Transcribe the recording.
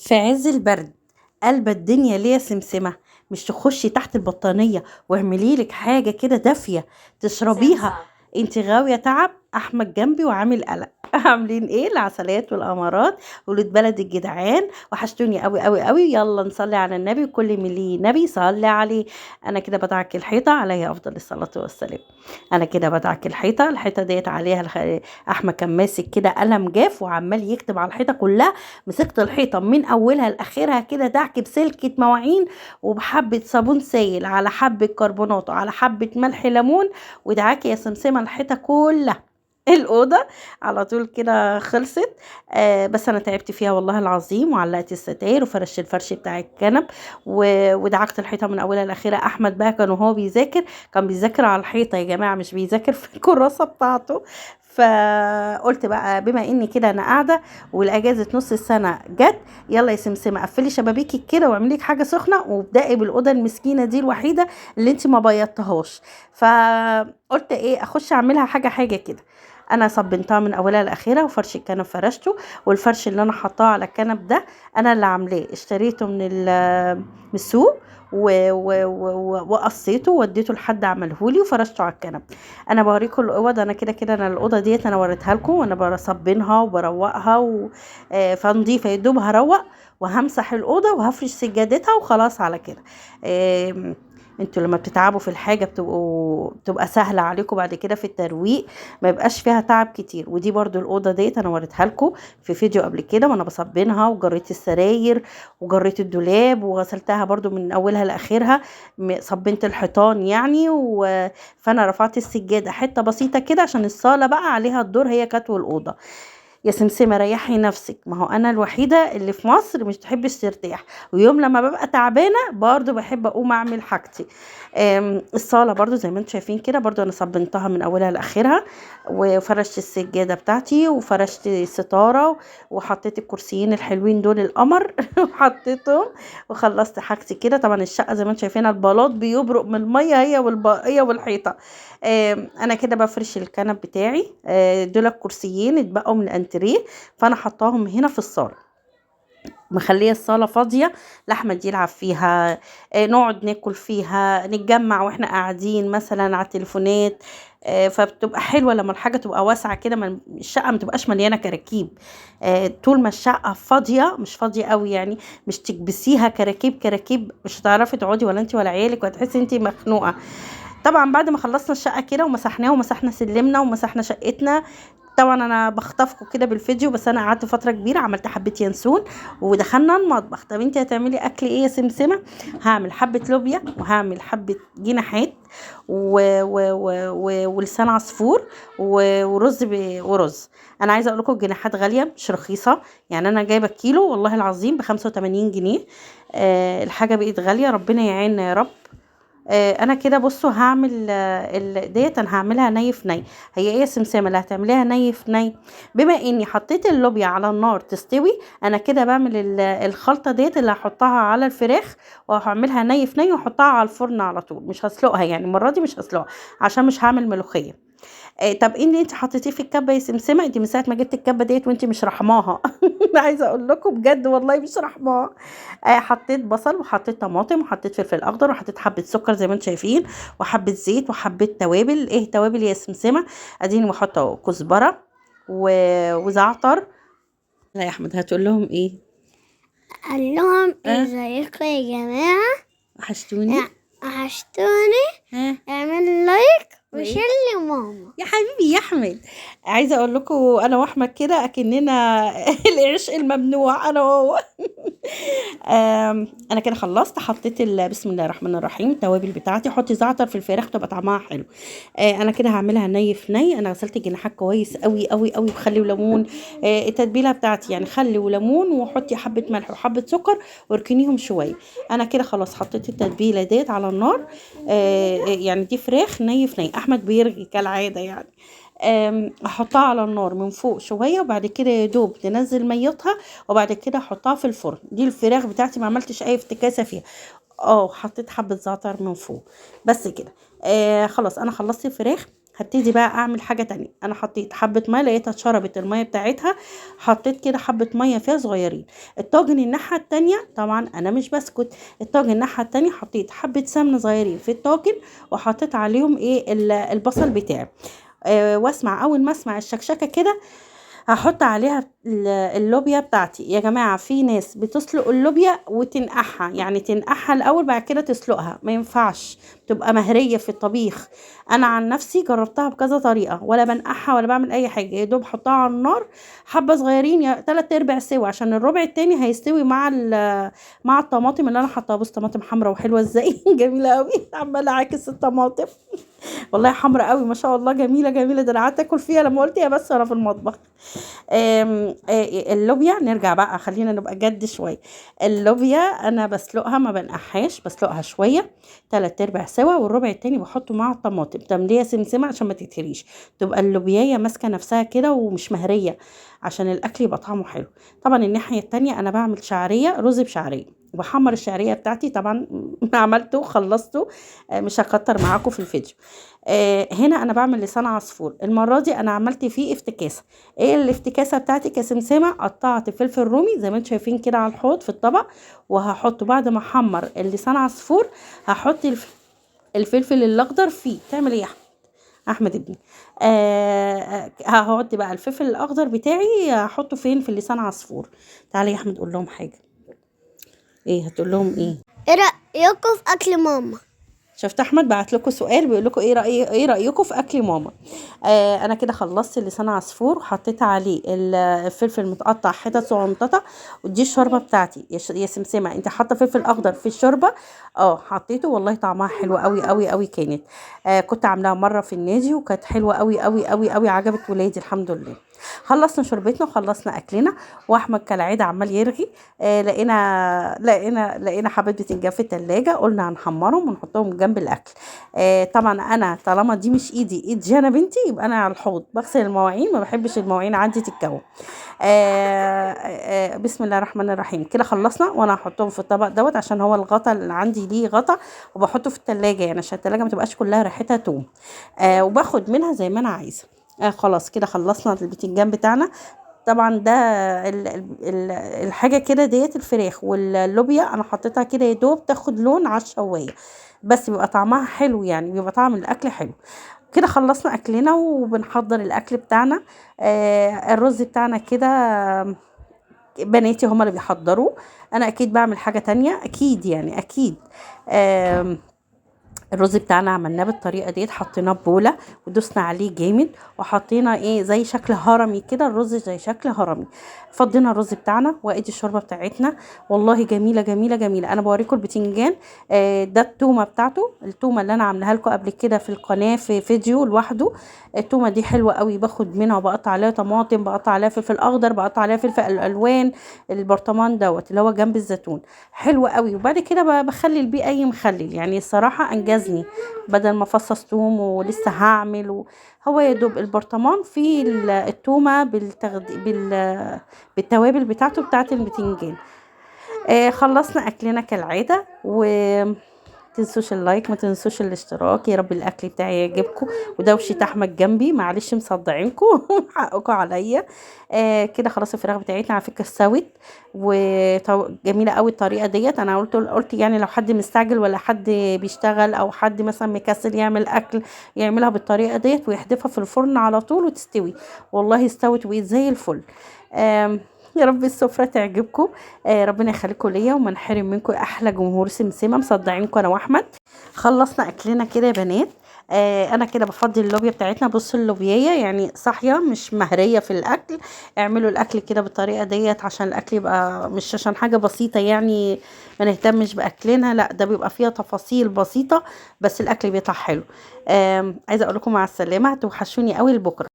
في عز البرد قلب الدنيا ليه يا سمسمة؟ مش تخشي تحت البطانية واعملي لك حاجة كده دافية تشربيها. انت غاوية تعب. احمد جنبي وعامل قلق. عاملين ايه العسلات والقمرات ولاد بلد الجدعان؟ وحشتوني قوي قوي قوي. يلا نصلي على النبي، وكل من ليه نبي صلي عليه. انا كده بدعك الحيطة، عليها افضل الصلاة والسلام. انا كده بدعك الحيطة، الحيطة ديت عليها احمد كان ماسك كده قلم جاف وعمال يكتب على الحيطة كلها. مسكت الحيطة من اولها لاخرها كده دعك بسلكه مواعين وبحبه صابون سايل على حبه كربونات على حبه ملح ليمون، ودعاكي يا سمسمه الحيطة كلها. الأوضة على طول كده خلصت. بس أنا تعبت فيها والله العظيم، وعلقت الستاير وفرشت الفرش بتاع الكنب ودعكت الحيطة من أولها لآخرها. أحمد بقى كان وهو بيذاكر كان بيذاكر على الحيطة يا جماعة، مش بيذاكر في الكراسة بتاعته. فقلت بقى بما إني كده أنا قاعدة والأجازة نص السنة جت، يلا يا سمسمة قفلي شبابيكي كده واعملي لك حاجة سخنة، وابدأي بالأوضة المسكينة دي الوحيدة اللي انت ما بيضتهاش. فقلت ايه، اخش اعملها حاجة حاجة كده. انا صبنتها من اولها لاخرها، وفرش الكنب فرشته، والفرش اللي انا حطاه على الكنب ده انا اللي عاملاه، اشتريته من السوق وقصيته ووديته لحد عملهولي وفرشته على الكنب. انا بوريكم الاوض، انا كده كده انا الاوضة ديت انا وريتها لكم، وانا بصبنها وبروقها فنضيفه، يا دوب هروق وهمسح الاوضة وهفرش سجادتها وخلاص على كده. انتوا لما بتتعبوا في الحاجة بتبقى سهلة عليكم بعد كده في الترويق، ما يبقاش فيها تعب كتير. ودي برضو الاوضة ديت انا وريتها لكم في فيديو قبل كده، وانا بصبنها وجريت السراير وجريت الدولاب وغسلتها برضو من اولها لاخرها، صبنت الحيطان يعني. فانا رفعت السجادة حتة بسيطة كده عشان الصاله بقى عليها الدور، هي كانت والاوضه. يا سمسمه ريحي نفسك، ما هو انا الوحيدة اللي في مصر مش تحبش ترتاح، ويوم لما ببقى تعبانة برضو بحب اقوم اعمل حاجتي. الصاله برضو زي ما انتم شايفين كده، برضو انا صبنتها من اولها لاخرها، وفرشت السجادة بتاعتي وفرشت الستارة وحطيت الكرسيين الحلوين دول القمر وحطيتهم وخلصت حاجتي كده. طبعا الشقة زي ما انتم شايفين البلاط بيبرق من المية هي والحيطه. انا كده بفرش الكنب بتاعي. دول الكرسيين اتبقوا من الانتريه، فانا حطاهم هنا في الصاله، مخليه الصاله فاضية لاحمد يلعب فيها، نقعد ناكل فيها، نتجمع واحنا قاعدين مثلا على التليفونات. فبتبقى حلوة لما الحاجة تبقى واسعة كده، الشقة ما تبقاش مليانة كراكيب. طول ما الشقة فاضية، مش فاضية قوي يعني، مش تكبسيها كراكيب كراكيب، مش هتعرفي تقعدي ولا انت ولا عيالك، وهتحسي انت مخنوقه. طبعا بعد ما خلصنا الشقة كده ومسحناها ومسحنا سلمنا ومسحنا شقتنا، طبعا انا بخطفكم كده بالفيديو، بس انا قعدت فترة كبيرة، عملت حبه ينسون ودخلنا المطبخ. طب انت هتعملي اكل ايه يا سمسمه؟ هعمل حبه لوبيا وهعمل حبه جناحات ولسان عصفور ورز ورز. انا عايزه اقول لكم الجناحات غالية مش رخيصة يعني، انا جايبه الكيلو والله العظيم ب85 جنيه. الحاجة بقت غالية، ربنا يعيننا يا رب. انا كده بصوا هعمل ديت انا هعملها ني في ني. هي ايه يا سمسمه اللي هتعمليها ني في ني؟ بما اني حطيت اللوبيا على النار تستوي، انا كده بعمل الخلطة ديت اللي هحطها على الفراخ، وهعملها ني في ني واحطها على الفرن على طول، مش هسلقها يعني المرة دي، مش هسلقها عشان مش هعمل ملوخية. طب ايه اللي انت حطيتيه في الكبه يا سمسمه؟ انت من ساعة ما جبت الكبه ديت وانت مش رحماها. انا عايزه اقول لكم بجد والله مش رحماها. حطيت بصل وحطيت طماطم وحطيت فلفل اخضر وحطيت حبه سكر زي ما انتم شايفين، وحبه زيت وحبه توابل. ايه توابل يا سمسمه؟ اديني بحط اهو كزبره وزعتر. لا يا احمد هتقول لهم ايه؟ قال لهم ازيكم يا جماعة، وحشتوني وحشتوني، اعمل like و share لماما. يا حبيبي يا احمد. عايزه اقول لكم انا واحمد كده اكننا العشق الممنوع انا وهو. انا كده خلصت، حطيت بسم الله الرحمن الرحيم التوابل بتاعتي. حطي زعتر في الفراخ تبقى طعمها حلو. انا كده هعملها ني في ني. انا غسلت الجناحات كويس قوي قوي قوي بخل وليمون. التتبيله بتاعتي يعني خل وليمون، وحطي حبه ملح وحبه سكر واركنيهم شوية. انا كده خلاص حطيت التتبيله ديت على النار. يعني دي فراخ ني في ني. احمد بيرغي كالعادة يعني. احطها على النار من فوق شوية، وبعد كده يا دوب تنزل ميتها، وبعد كده احطها في الفرن. دي الفراخ بتاعتي ما عملتش اي افتكاسه فيها. حطيت حبه زعتر من فوق بس كده. خلاص انا خلصت الفراخ. هبتدي بقى اعمل حاجة تانية. انا حطيت حبه مية، لقيتها اتشربت المية بتاعتها، حطيت كده حبه مية فيها صغيرين. الطاجن الناحية التانية طبعا انا مش بسكت، الطاجن الناحية التانية حطيت حبه سمنه صغيرين في الطاجن، وحطيت عليهم ايه البصل بتاعي. واسمع اول ما اسمع الشكشكه كده هحط عليها اللوبيا بتاعتي. يا جماعة في ناس بتسلق اللوبيا وتنقعها، يعني تنقعها الاول بعد كده تسلقها، ما ينفعش، تبقى مهريه في الطبيخ. انا عن نفسي جربتها بكذا طريقه، ولا بنقعها ولا بعمل اي حاجة، يا دوب احطها على النار حبه صغيرين، يا 3/4 سوا، عشان الربع التاني هيستوي مع الطماطم اللي انا حطاها. بص طماطم حمراء وحلوه ازاي جميلة قوي، عماله اعاكس الطماطم والله حمراء قوي ما شاء الله، جميلة جميلة. ده انا قعدت اكل فيها لما قلت يا بس وانا في المطبخ. اللوبيا نرجع بقى، خلينا نبقى جد شوية. اللوبيا انا بسلقها ما بنقعهاش، بسلقها شوية 3/4 سوا، والربع التاني بحطه مع الطماطم تمليه سمسمه عشان ما تتهريش، تبقى اللوبيايه ماسكه نفسها كده ومش مهريه، عشان الاكل يبقى طعمه حلو. طبعا الناحية التانية انا بعمل شعرية، رز بشعريه، وبحمر الشعرية بتاعتي طبعا عملته وخلصته، مش هكتر معاكم في الفيديو. هنا انا بعمل لسان عصفور. المرة دي انا عملت فيه افتكاسه. ايه الافتكاسه بتاعتي كسمسمه؟ قطعت فلفل رومي زي ما انتم شايفين كده على الحوض في الطبق، وهحطه بعد ما احمر اللسان عصفور هحط الفلفل الاخضر فيه. تعمل ايه يا احمد؟ احمد ابني. هحط بقى الفلفل الاخضر بتاعي، هحطه فين؟ في اللسان عصفور. تعالي يا احمد قول لهم حاجة. ايه هتقول لهم؟ ايه ايه رايكم في اكل ماما؟ شفت احمد بعت لكم سؤال بيقول لكم ايه رايكم في اكل ماما. انا كده خلصت لسان عصفور وحطيت عليه الفلفل المتقطع حتت صغنططه، ودي الشوربة بتاعتي يا سمسمه. انت حاطه فلفل اخضر في الشوربة؟ حطيته والله طعمها حلو قوي قوي قوي كانت. كنت عاملاها مرة في النادي وكانت حلوة قوي قوي قوي قوي، عجبت ولادي الحمد لله. خلصنا شوربتنا وخلصنا اكلنا، واحمد كالعادة عمال يرغي. لقينا حبه بتنجان في التلاجة، قلنا هنحمرهم ونحطهم جنب الاكل. طبعا انا طالما دي مش ايدي، ايد جانا بنتي، يبقى انا على الحوض بغسل المواعين، ما بحبش المواعين عندي تتكون. بسم الله الرحمن الرحيم. كده خلصنا، وانا هحطهم في الطبق دوت عشان هو الغطا اللي عندي ليه غطا، وبحطه في التلاجة يعني عشان التلاجة ما تبقاش كلها ريحتها توم. وباخد منها زي ما انا عايزه. خلاص كده خلصنا البتنجان بتاعنا. طبعا ده الحاجة كده ديت الفراخ واللوبيا انا حطيتها كده يا دوب تاخد لون على الشوايه، بس بيبقى طعمها حلو، يعني بيبقى طعم الاكل حلو. كده خلصنا اكلنا وبنحضر الاكل بتاعنا. الرز بتاعنا كده بناتي هما اللي بيحضروه، انا اكيد بعمل حاجة تانية اكيد، يعني اكيد. الرز بتاعنا عملناه بالطريقة ديت، حطيناه بوله ودوسنا عليه جامد، وحطينا ايه زي شكل هرمي كده، الرز زي شكل هرمي. فضينا الرز بتاعنا، وادي الشوربة بتاعتنا والله جميلة جميلة جميلة. انا بوريكم البتنجان، ده التومه بتاعته، التومه اللي انا عاملاها لكم قبل كده في القناة في فيديو لوحده. التومه دي حلوة قوي، باخد منها وبقطع عليها طماطم، بقطع عليها فلفل اخضر، بقطع عليها فلفل الالوان، البرطمان دوت اللي هو جنب الزيتون، حلو قوي. وبعد كده بخلل بيه اي مخلل، يعني الصراحة انجزني بدل ما افصص توم ولسه هعمل هو يا دوب البرطمان فيه التومه بالتوابل بتاعته بتاعت البتنجان. خلصنا اكلنا كالعادة، و تنسوش ال like، ما تنسوش الاشتراك. يا رب الاكل بتاعي يعجبكم. ودوشه احمد جنبي، معلش مصدعينكم حقكم عليا. كده خلاص الفراخ بتاعتنا على فكرة استوت وجميلة قوي الطريقة ديت. انا قلت يعني لو حد مستعجل ولا حد بيشتغل او حد مثلا مكسل يعمل اكل، يعملها بالطريقة ديت ويحدفها في الفرن على طول وتستوي. والله استوت وبقت زي الفل. يا رب السفرة تعجبكم. ربنا يخليكم ليا وما نحرم منكم. احلى جمهور سمسمه، مصدعينكم انا واحمد. خلصنا اكلنا كده يا بنات. انا كده بفضي اللوبيا بتاعتنا. بصوا اللوبيايه يعني صاحية مش مهريه في الاكل. اعملوا الاكل كده بالطريقة ديت عشان الاكل يبقى مش عشان حاجة بسيطة يعني ما نهتمش باكلنا، لا ده بيبقى فيها تفاصيل بسيطة بس الاكل بيطلع حلو. عايزه اقول لكم مع السلامة، هتوحشوني قوي لبكرة.